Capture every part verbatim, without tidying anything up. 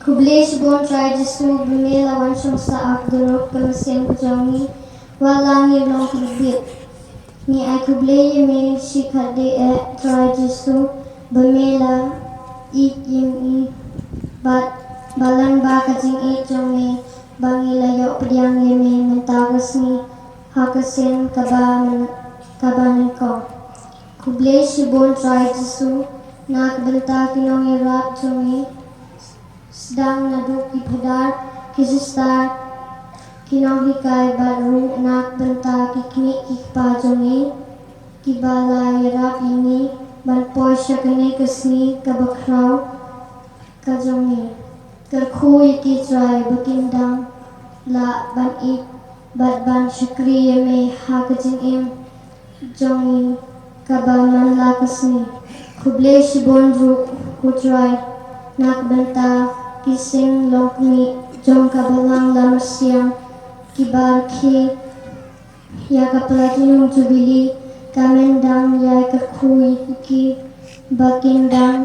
Khublei shibun Trai Jisu ba me la wan shong sah ha ka dohnud ka mynsiem ka jong ngi. Wat la ngi long kaba bieit, ngi ai khublei ïa me shi khaddei eh Trai Jisu ba me la ïeit ïa ngi bad ba lyngba ka jingïeit jong me ba ngi la ïoh pdiang ïa me mynta ka sngi ha ka sien kaba myn-, kaba nyngkong. Khublei shibun Trai Jisu na ka bynta ki nongïarap jong ngi. Sdang naduh ki phadar, ki sister, ki nonghikai bad ruh na ka bynta ki kmie ki kpa jong ngi kiba la ïarap ïa ngi ban poi sha kane ka sngi kaba khraw ka jong ngi. Kyrkhu ïa ki Trai ba kin dang lah ban ïeit bad ban shakri ïa me ha ka jingim jong ngi kaba man la ka sngi. Khublei shibun ruh ko Trai na ka bynta ki seng longkmie jong ka Balang Lamyrsiang kiba rkhie ïa ka Platinum Jubilee. Ka men dang ïai kyrkhu ïa ki ba kin dang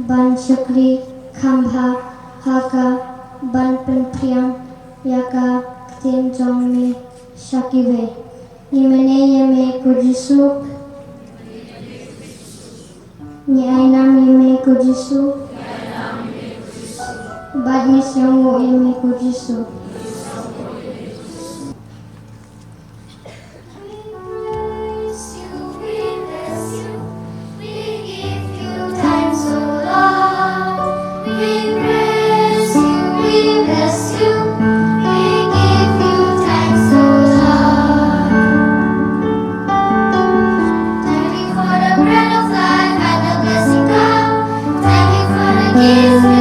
ban shakri kham bha ha ka ban pynphriang ïa ka ktien jong me sha kiwei. Ngi mane ïa me ko Jisu. Ngi ai nam ïa me ko Jisu. Bad ngi sngewnguh ïa me ko Jisu. We give you thanks, O Lord. We praise you, we bless you. We give you thanks, O Lord. Thank you for the bread of life and the blessing come. Thank you for the gifts we